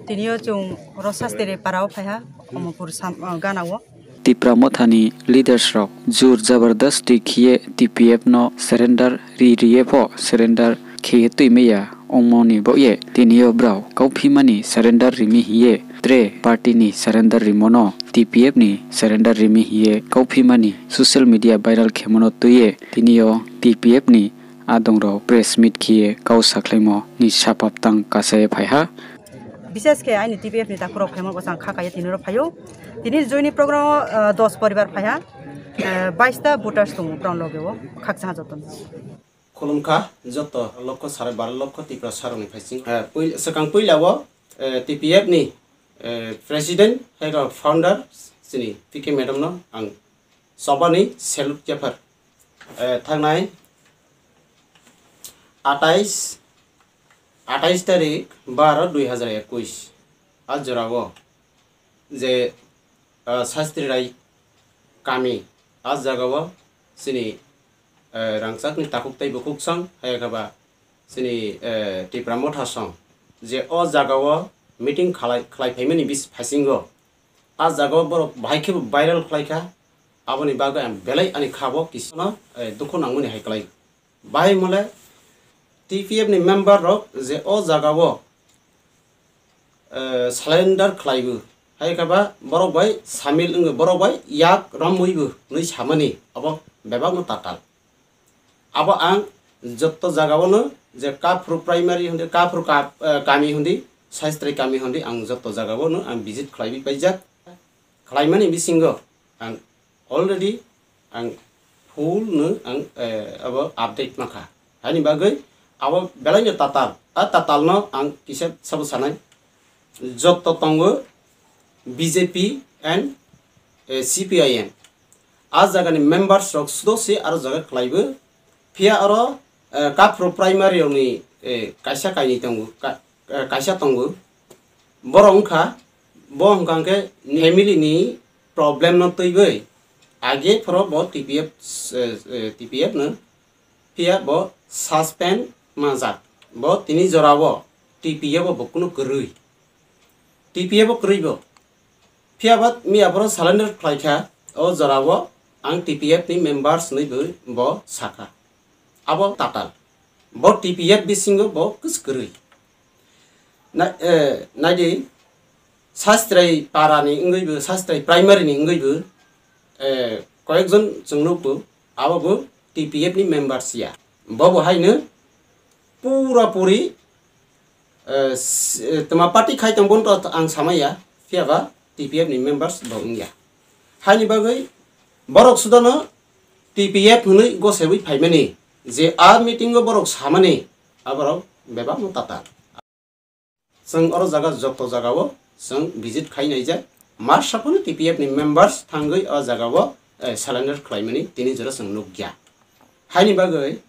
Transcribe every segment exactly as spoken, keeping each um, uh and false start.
Tini yo chung oro Sastri para wo phai ha, Omorpur sam-, ah, gana wo. Tipra Motha ni leaders rok jur jabardasti khe ye T P F no surrender ri ri ye pho surrender khe ye tuimai ya ongmo ni baoh ye tini yo brao kauphima ni surrender ri mi hing ye, tre party ni surrender rimo no T P F ni surrender ri mi hing ye kauphima ni social media viral khemo no tui ye tini yo T P F ni adong rao press meet khe ye kau sakhlaimo ni sapap tang kasa ye phai ha. Bises khe aini T P F ni takhu rao phaimo bo chang kha ka ye tini ro phai ou. Tini joining program wo, ah, dos poribar phai ha. Ah, bais ta voters tong ou brao loge wo. Khakchang ha joto no. Khulumkha joto lokho sare baro lokho Tiprasa rao ni phaising. Ah, poi-, swkang poila wo, eh, T P F ni, eh, president hai khe founder chini P K madam no ang choba ni salute yaphar. Eh, thangnai আঠাইশ, আঠাইশ তারিখ বারো দুই হাজার একুশ, a jora wo je, ah, Sastri Rai kami, a zaga wo chini, eh, rangchak ni takhuk tei bukhuk song, hai khe ba chini, eh, Tipra Motha song, je o zaga wo meeting khlai, khlai phaimani bis-, phaisingo, a zaga wo borok bahai khe bo viral khlai kha, aboni bagwi ang belai ani kha bo kisa no, eh, dukhu nangmani hai klai. Bahai mole T P F ni member rok je o zaga wo, eh, surrender khlai bo, hai khe ba borok bai samil wngwi borok bai yak romwi bo hwnwi samani abo bebak no tatal. Abo ang joto zaga wo no je Kaphru primary hwn di, Kaphru ka-, eh, kami hwn di, Sastri kami hwn di, ang joto zaga wo no ang visit khlaiwi paijak. Khlaimani bisingo ang already ang full no ang, eh, abo update mankha. Haini bagwi abo belai no tatal. A tatal no ang kisa sabo sanai. Joto tongo B J P and, eh, C P I M. A zaga ni members rok sudo se aro zaga khlai bo. Phiya aro, eh, Kaphru primary rok ni, eh, kaisa kainwi tongo, ka-, eh, kaisa tongo. Borok wngkha, bo hwnkha khe family ni problem no twiwi age phoro bo T P F, eh, eh, T P F no phiya bo suspend manjak. Bo tini jora wo T P F bo, bo kunu kwrwi. T P F bo kwrwi bo. Phiya ba miya phoro surrender khlai kha, o jora wo ang T P F ni members hwnwi bo, bo sakha. Abo tatal. Bo T P F bisingo bo kwskwrwi. Na, eh, nai di, Sastrai para ni wngwi bo, Sastrai primary ni wngwi bo, eh, koyekjon chwng nukgo, abo bo T P F ni members ya. Bo bo haino pura puri, eh, s-, eh, tma party khai tong bono to ang samaya, phiya ba T P F ni members bo wngya. Haini bagwi borok sudo no T P F hwnwi gosewi phaimani, je a meeting o borok samani, aborok bebak no tatal. Chwng oro jaga joto jaga o chwng visit khai naijak. Masa phano T P F ni members thangwi o jaga o, eh, surrender khlaimani tini jora chwng nukya. Haini bagwi,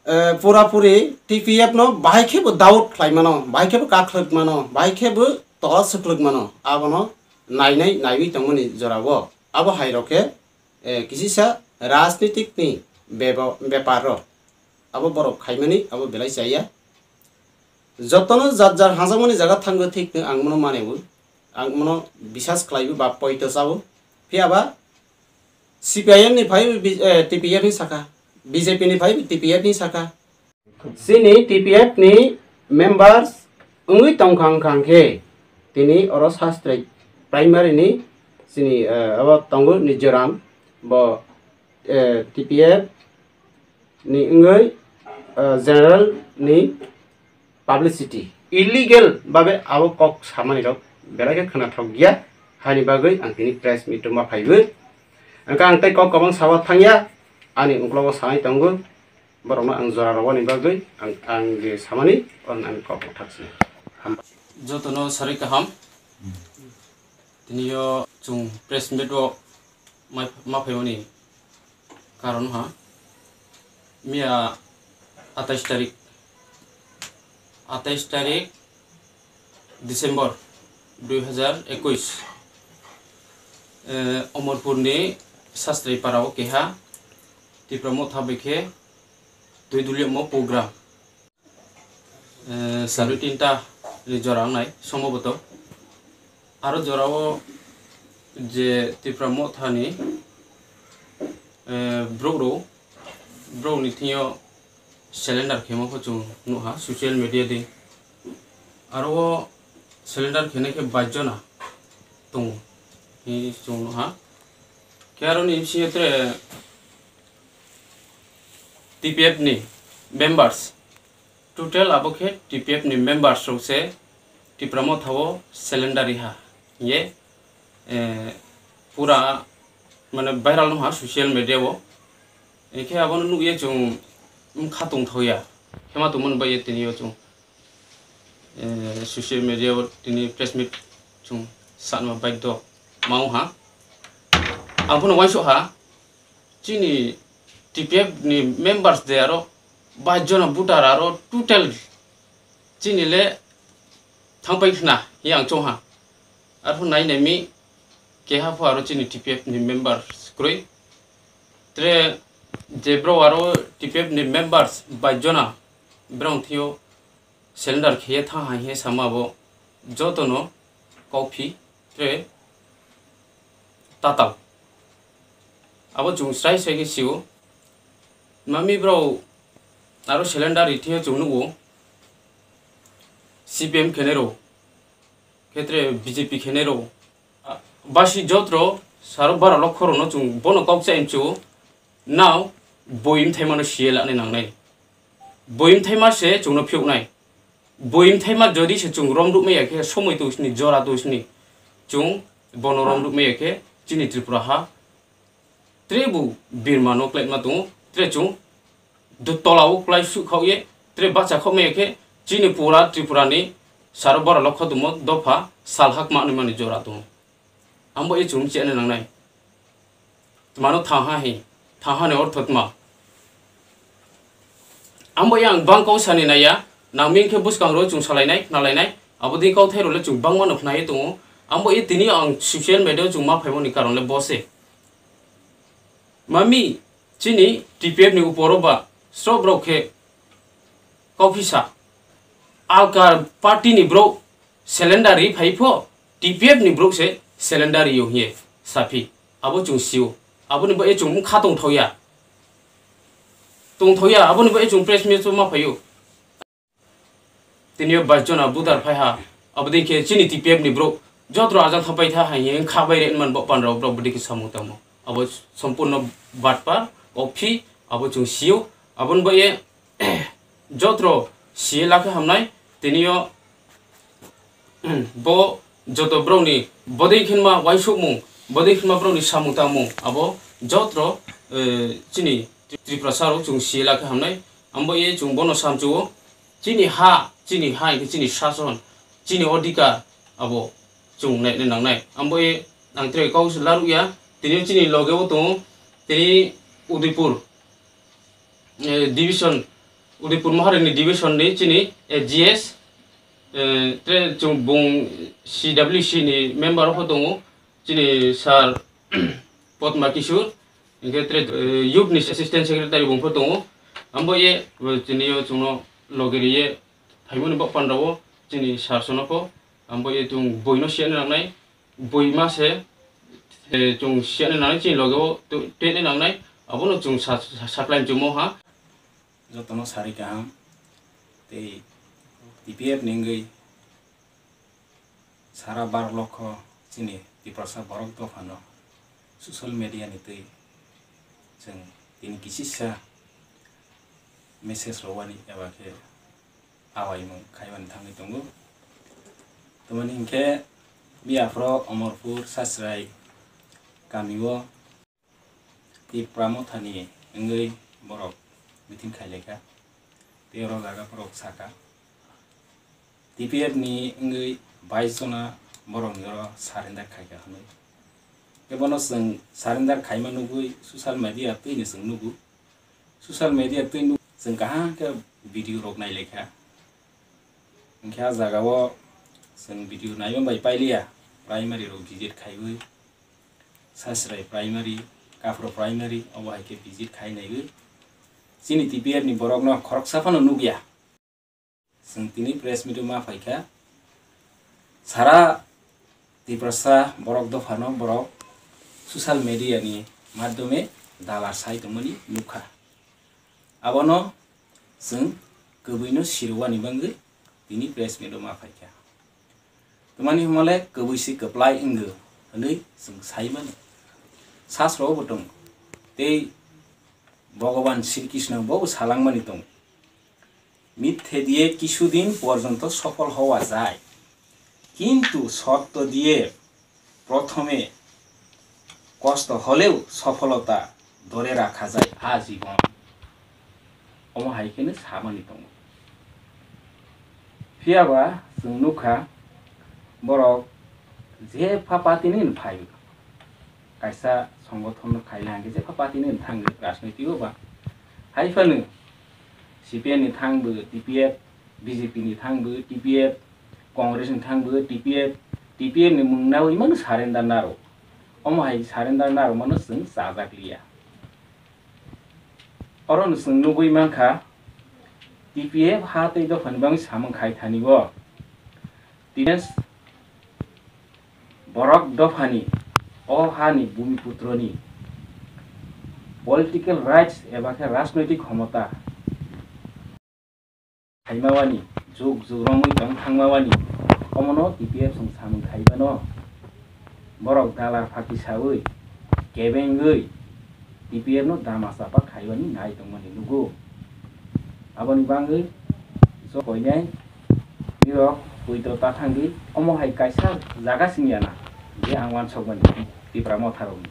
eh, pura puri T P F no bahai khe bo doubt khlaimano, bahai khe bo kakhlwkmano, bahai khe bo tola swklwkmano, abono nainai naiwi tongmani jora o. Abo hai rok khe, eh, kisisa rajnitik ni bebo-, bepar rok. Abo borok khaimani, abo belai chaya. Jotono jar jar hangjakmani jaga thango thik no ang mono mane bo. Ang mono bisas khlai bo ba poito cha bo. Phiya ba C P I M ni phai bo bi-, eh, T P F ni saka. B J P ni phai bo T P F ni saka. Chini T P F ni members wngwi tongkha wngkha khe tini oro Sastrai primary ni chini, eh, abo tongo Nijoram bo, eh, T P F ni wngwi, eh, general ni publicity illegal babe abo kok samani rok belai khe khwnathok ya, haini bagwi ang tini press meet rwma phaiwi. Hwnkhe ang tei kok kwbang sawa thangya, ani uklogo sanai tongo, borokno ang jora rwani bagwi ang, ang je samani, oro ang kok thak sini. Hambai. Jotono sari kaham. Tini yo chung press meet o ma, ma phaimani karon ha. Miya atais tarik, atais tarik December dui hazar ekush, eh, Omorpur ni Sastrai para o keha Tipra Motha bai khe twi duliyamo program. Eh, sari tinta ni jora ong nai, somboboto. Aro jora wo je Tipra Motha ni, eh, brouh rao, brouh ni thing yo cylinder khemo pho chung nuh ha social media dei. Aro wo cylinder khenai khe baiss jona tong hing chung nuh ha. Khe aro ni bsing yo tre T P F ni members, total abo khe T P F ni members rao se Tipra Motha wo cylinder ri ha hing ye, eh, pura mane viral ong ha social media wo. Hing khe abo no nuh ye chung bkha tongthao ya. Khema tongmo ni bai ye tini yo chung, eh, social media wo tini press meet chung sanma baidyo ma ong ha. Ang pho no uaingsouh ha, chini T P F ni members de aro baiss jona voter aro total chini le thanngpai khna hing ye ang choung ha. Arphuh nai nai mi keha pho aro chini T P F ni members kroi. Tre je brao aro T P F ni members baiss jona brao thing yo cylinder khe ye thanng ha hing ye sama bo joto no kauphi tre tatal. Abo chung srai srai khe si ou. Mami brao aro cylinder ri thing yo chung nuh ou. C P M khenai rao, khe tre B J P khenai rao, basi jotro saro baro lokho rao no chung bono kau kchaih mchu ou. Nrao boi mthaima no si ye lanai nangnai. Boi mthaima se chung no phiouh nai. Boi mthaima jodi se chung romruhmai ya khe, somoi tong sini, jora tong sini, chung bono romruhmai ya khe, chini Tripura ha trebu birma no kláima tong ou, tre chung tola wo klái suhkhaoh ye, tre bahcha khaohmai ya khe, chini pura Tripura ni saro baro lokho tongmo dopha salha kma naima ni jora tong ou. Abo ye chung mchi ya nai nangnai. Tma no thanng ha hi, thanng ha ni ortho tma. Abo ye ang bang kau sa ni nai ya, nang mi khe buskang rao chung salai nai, khnalai nai, abo dei kauthai rao le chung bangma no khna ye tong ou. Abo ye tini yo ang social media wo chung ma phaimo ni karon le bo se. Mami, chini T P F ni upor wo ba, sroh brao khe kauphi sa. Alka party ni brouh cylinder ri phai pho, T P F ni brouh se cylinder ri yo hing ye saphi. Abo chung si ou. Abo ni bo ye chung bkha tongthao ya. Tongthao ya, abo ni bo ye chung press meet wo ma phai ou. Tini yo baiss jona voter phai ha, abo dei khe chini T P F ni brouh jotro ajang thanngpai tha hai hing kha bai re man bo panrao brao bodei khe samung tangmo. Abo sompurno batpar, kauphi, abo chung si ou, abo ni bo ye jotro si ye la khe hamnai, tini yo bo joto brao ni bodei khenma uaingsouhmung, bodei khenma brao ni samung tangmung, abo jotro, eh, chini Tiprasa rao chung si ye la khe hamnai. Abo ye chung bono samchu ou, chini ha, chini ha hing khe chini sason, chini odhikar, abo chung nai nai nangnai. Abo ye ang tre kau laruh ya, tini chini loge wo tong ou, tini Udaipur, eh, division, Udaipur Mahari ni division ni chini, eh, G S, eh, tre chung bung C W C ni member pho tong ou, chini sir Padma Kishore, hing khe tre, eh, youth ni assistant secretary bung pho tong ou. Abo ye, eh, tini yo chung no loge ri ye phaimo ni bo panrao wo chini sir so no pho, abo ye chung boi no si ya nai nangnai, boima se, eh, chung si ya nai nangnai, chini loge wo tu-, tui nai nangnai, abo no chung sa-, sa-, sakhlai mchumo ha. Joto no sari kaham, tei T P F ni wngwi sara baro lokho chini Tiprasa borok dophano social media ni twi chwng tini kisisa message rwani eba khe awaimung khaimani thangwi tongo. Tamoni hinkhe miyaphoro Omorpur Sachrai kamio Tipra Mothani wngwi borok meeting khailaikha. Tei oro jaga borok sakha, T P F ni wngwi bais jona borokni oro surrender khaikha hwnwi. Tei bono chwng surrender khaima nugwi social media twino chwng nugo. Social media twi nuk chwng kaham khe video rok nailaikha. Hinkhe ah jagao chwng video naima bai pailiya, primary rok visit khaiwi, Sachrai primary, Kaphro primary, obo hai khe visit khai naiwi chini T P F ni borokno khoroksa phano nukya. Chwng tini press meet o ma phaikha, Sara Tiprasa borok dopha no borok social media ni madhyome dalar sai tongmani nukha. Abono chwng kwbwi no sirwani bagwi tini press meet o ma phaikha. Tmani hwnmale kwbwi se kwplai wngw hwnwi chwng sai mano. Sasro bo tong tei Bhogoban Sri Krishna bo salangmani tong. মিথ্যে দিয়ে কিছুদিন পর্যন্ত সফল হওয়া যায়, কিন্তু সত্য দিয়ে প্রথমে কষ্ট হলেও সফলতা ধরে রাখা যায় আজীবন. Omo hai kheno samani tongo. Phiyaba chwng nukha, borok jepha party ni phai, kaisa songothon no khaina hwnkhe jepha party ni thangwi rajnoitik o ba. Hai phano C P M ni thangbo T P F, B J P ni thangbo T P F, Congress ni thangbo T P F, T P F ni mung nawi mano surrender naro. Omo hai surrender naro mano chwng chajak liya. Oro no chwng nugwi mankha, T P F ha tei dopha ni bagwi samung khai thani o. T P F borok dopha ni, o ha ni bhumi putro ni political rights eba khe rajnoitik khomota phaima wani, juk juk romwi tong thangma wani, omono T P F chwng samung khaibano. Borok dalar phaki sawi, kebengwi T P F no dama chapa khaiwani nai tongmani nugo. Aboni bagwi jo koinai nirok poito ta thangdi, omo hai kaisa jaga sing ya na, je ang uansukmani Tipra Motha rokni.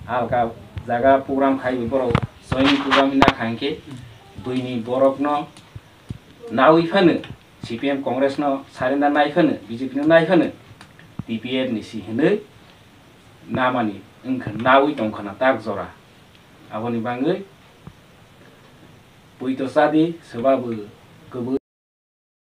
Alka jaga program khaiwi borok joining program na kha hwnkhe, buini borokno nawi phano, C P M Congress no surrender nai phano, B J P no nai phano, T P F ni si hinwi namani wngkha, nawi tongkha na tak jora. Aboni bagwi poito chadi, swbabu kwbwi